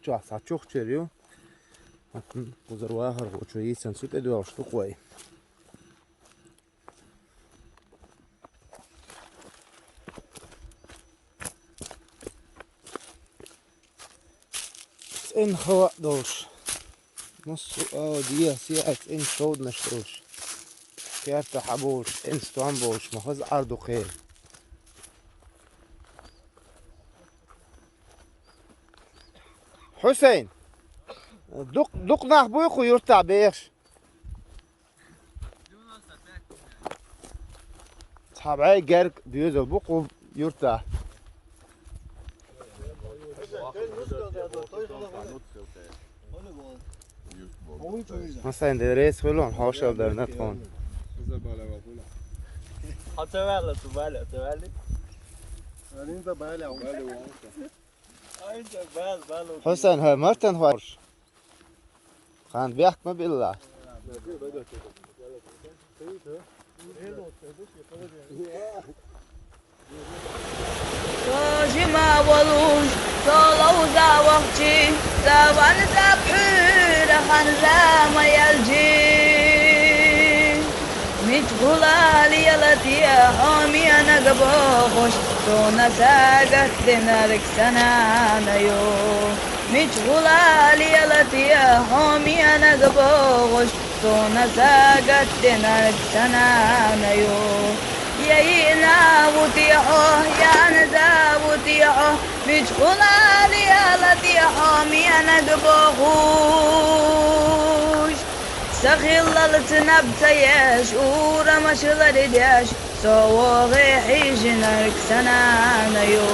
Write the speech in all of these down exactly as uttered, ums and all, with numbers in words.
Чохь схьачухчуьр ю. Кхузара вахархочо йийцан цу тӀе доьлхуш ду-кх вай. ЦӀена хава а долуш. Массо а де, се а цӀена шовданаш долуш. Керта хьаболуш, цӀена стом болуш, ма хаза Ӏар ду кхел. Хьусайн, дукх-, дукха нах буй кху юртахь бехаш? Цхьа бӀе герга доьзал бу кху юртахь. Хьусайн, де рейс хуьлу, хьошалла дарна тхуна. Хьо ца ваьлла, цу бале, ца ваьлли? Хьусайн, хӀара мартан хьош? Хан бехк ма билла. Со жима волуш, со ловза вахчи, ца ванза пхьуьра ханза ма ялчи. Мича гӀулал яла те хьо менаг бохуш, суна сагатдинарг сан нана ю. Мича гӀулал яла те хьо менаг бохуш, суна сагатдинарг сан нана ю. Я йиъна ву те хьо, я анза ву те хьо, мича гӀулал яла те хьо менаг бохуш. Сан хиллалц наб ца еш, урамаш ларидеш, со вогӀий хьийжинарг сан нана ю.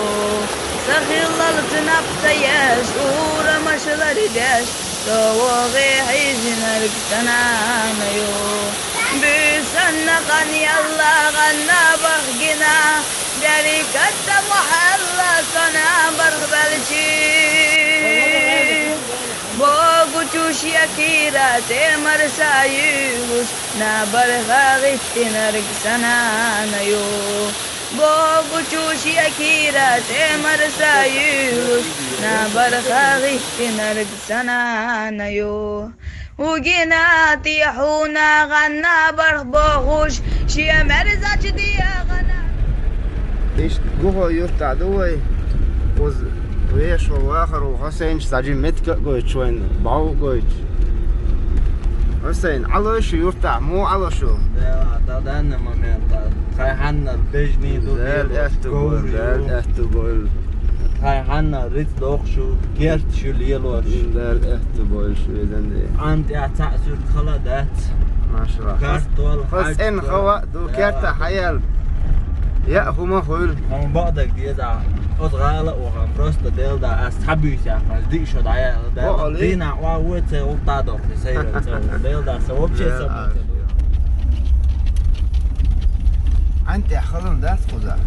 Сан хиллалц наб ца еш, урамаш ларидеш, со вогӀий хьийжинарг сан нана ю. Буьйсанна къан ялла, гӀанна барх гина, беркатта мухьалла со набарх белчи. Богучу шекира тӀе марса юьйлуш, набарха гӀиттинарг сан нана ю. Богучу шекира тӀе марса юьйлуш, набарха гӀиттинарг сан нана ю. Угина те хьуна гӀанна барх бохуш, шен мерзачу дегӀана. Иштта Гухо юртахь ду вай. Кхуза вешан вахар ву Хьусайнчу цхьа жима меттиг а гойтуш вайна, бӀов а гойтуш. Хьусайн, Ӏалой шу юртахь, муха Ӏало шу? Дела, дан данна моментахь. Тхайн хьаннар бежний ду, Дала лелош аьтту говр бойла, ю. Дала аьтту бойла. Тхайн хьаннар рицкъ дохуш ю, керта шу лелош. Дала аьтту бойла шу, везан де. Ан тӀехь цхьаъ суьрт хала дац. Машалла. Картол, хаза хьаьж цӀена хала. Хава а ду, да, керта хьаяьлла. Яа хӀума хуьлу. Хьуна бакъдерг деза. Оцу гӀала а вахана, просто Дела да, ас цхьа буьйса яьккхина, диъ шо дӀаяьлла. Дела, бакъалла. Дийнахь ва вуй, цхьа гӀуллакх дохуьйту, сайра ца ву. Дела да, сан вообще сабур ца ду. Ан тӀехь халон дац кхуза?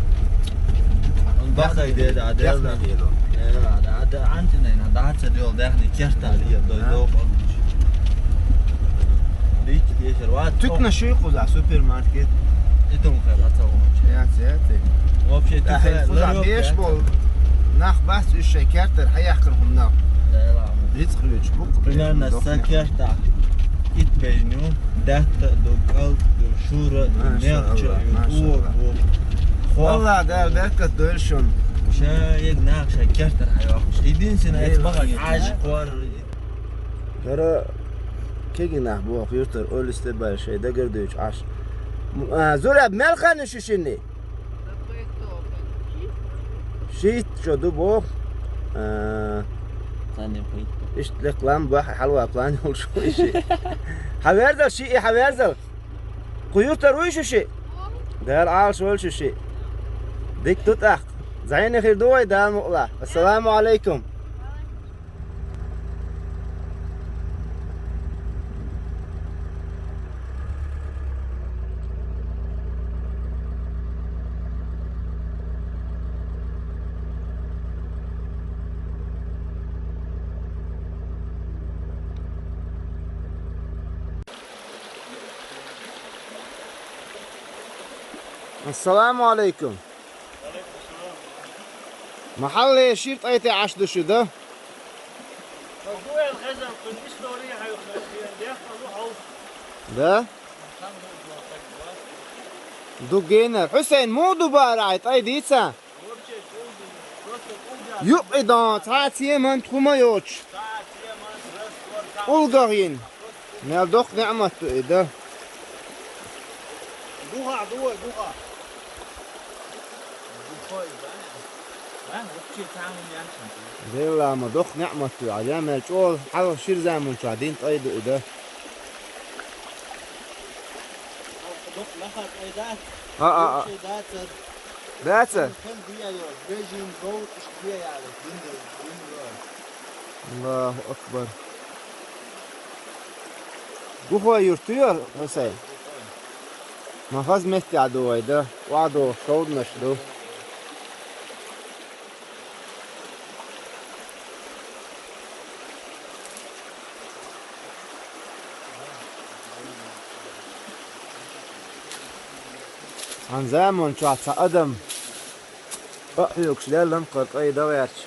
Бахай де да, Дела да. Дела да, да, ан тӀе найна, да, ца дел, дахни, керта лия, дой, а? Дохо. Дичи дешар, ва, Туькна шуй кхуза, супермаркет. И тум хай, ва, ца вон. Я, я, ты. Вообще, да, туькна хай, кхуза ларёк, беш да, бол. Нах бац уьш шайн кертара хьаяьккхина хӀума нах. Да, ладно. Рицкъ хьоьжуш бу-кх. Примерно, беш сан дохна. Керта ит бежню, даьтта ду, кӀалт ду, шура ду, машалла, мелча ю, машалла. Ур бу. Хо. Алла Дала беркат дойла шуна. Ша ед нах шайн кертара хьайоккхуш. Единственное, эц бахар хьаж кхор. ХӀара кегий нах боху юртара, ойла сте баьлла шайн дагардуьйчу Ӏаш. М, а, Зураб, мел хан ю шу шинна? Шийтта шо ду боху. А, цхьанне пхийтта. Иштта лекха лам баха хьалва план йолуш ву и шиъ. Хьан верзал шиъ, хьан верзал? Кху юртара вуй шу шиъ? Дала Ӏалаш войла шу шиъ. Дика ду тӀаккха. ЗӀене хир ду вай, Дала мукъалахь. Ассаламу Ӏалайкум. Ассаламу Ӏалайкум. Махьалле ширтӀайте Ӏаш ду шу, да? Да? Ду генар. Хьусейн, муха ду бара хьай, тӀай дийца? Юкъе дан, цхьа а цеман тхо ма йоцуш. УлгӀа йина. Мел доккха неӀмат ду и, да. Духахь, духахь, духахь. Делла ма доккха неӀмат ду, Ӏа, мел чӀогӀа хьалха шира заманчохь дина тӀай ду и, да. Доккха лаха тӀай дац. А, а, а. Доккха дац. Дац? Хан бия йо, бежин гов, иш бия яла, дин, дин гов. Аллаху акбар. Гухой юрт ю, Хьусайн? Ма хаза меттехь ду вай, да? ОхьадогӀуш шовданаш ду. Цхьана заманчохь цхьа адам а хьоьгуш леллан кхара тӀай дан гӀерташ.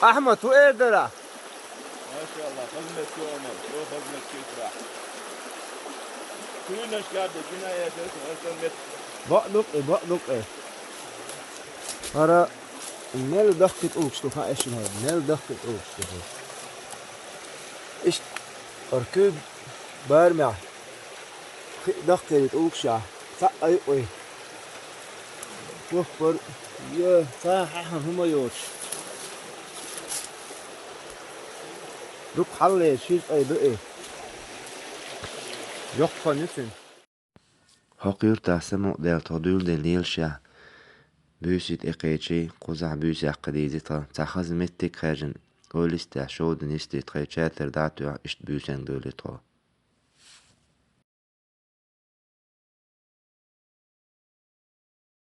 Ахьмад, хӀун эр дара? Машалла, хазмет ю, Ӏумар, ю хазмет кийчра. Куьйнаш гада, гина яшас, хазмет. Бакъдукъ и, бакъдукъ и. ХӀара мел дахкий тӀулгаш ду, хаьа шуна хӀара, мел дахкий тӀулгаш ду хӀара. Иштта, хӀара куьг барамехь, хи дахкий тӀулгашехь, цхьаъ айкъой. Воккхар, я, цхьа хьаьхьа хӀума йоцуш. Дукха хьалле шиз ай ду и. Йоккха хан ю цуьнан. ХӀокху юьртахь самукъадаьлла тхо дуьйладелла лелашехь, буьйсий тӀе кхечий, кхузахь буьйса яккха дийзи тхо, цхьа хаза меттиг а хаьржина, ойла йисте, шовдан йисте тхайн чатар дӀа а тоьхна, иштта буьйсанна дуьйли тхо.